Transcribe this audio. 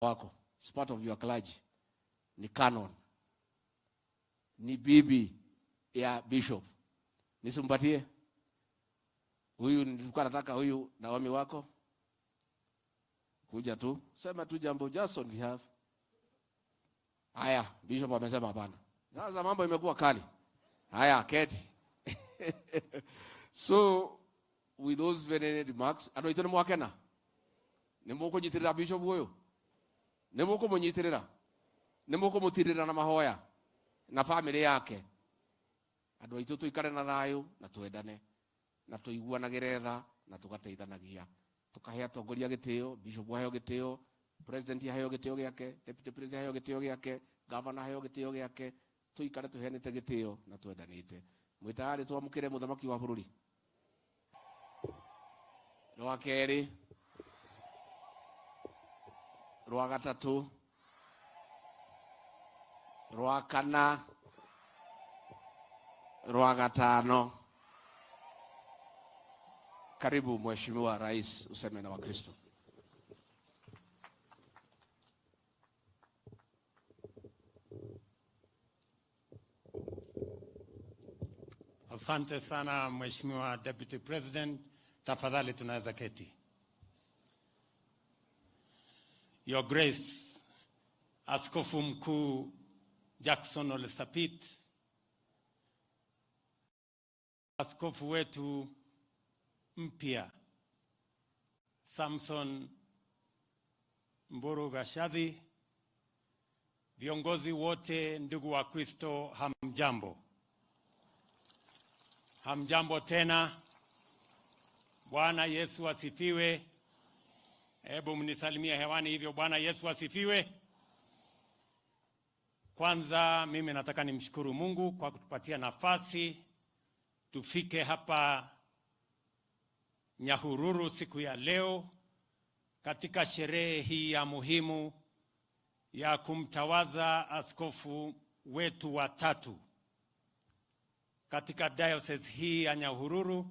Wako. It's part of your clergy. Ni canon. Ni bibi ya bishop. Nisimpatie? Huyu nilikuwa nataka huyu Naomi wako. Kuja tu. Sema tu jambo just on behalf. Haya, bishop amesema hapana. Sasa mambo imekuwa kali. Haya, keti. So, with those very remarks, andũ aitũ nĩ mwakena? Nĩ mũkũnyitĩrĩra bishop ũyũ? Nĩ mũkũmũnyitĩrĩra? Nĩ mũkũmũtirĩra na mahoya na family yake? Andũ aitũ tũikare na thayũ na twendane na tũiguanagĩre tha na tũgateithanagia, tũkahe atongoria gĩtĩo, bishop aheo gĩtĩo, president aheo gĩtĩo gĩake, deputy president aheo gĩtĩo gĩake, governor aheo gĩtĩo gĩake, tũikare tũheanĩte gĩtĩo na twendanĩte. Mwĩtayarĩ twamũkĩre mũthamaki wa bũrũri rwa kerĩ, rwa gatatũ, rwa kana, rwa gatano. Karibu Mheshimiwa Rais, useme na Wakristo. Asante sana Mheshimiwa Deputy President, tafadhali tunaweza keti. Your Grace, Askofu Mkuu Jackson Ole Sapit, askofu wetu mpya Samson Mburu Gashadhi, viongozi wote, ndugu wa Kristo, hamjambo. Hamjambo tena. Bwana Yesu asifiwe. Hebu mnisalimie hewani hivyo. Bwana Yesu asifiwe. Kwanza mimi nataka nimshukuru Mungu kwa kutupatia nafasi tufike hapa Nyahururu siku ya leo katika sherehe hii ya muhimu ya kumtawaza askofu wetu wa tatu katika diocese hii ya Nyahururu.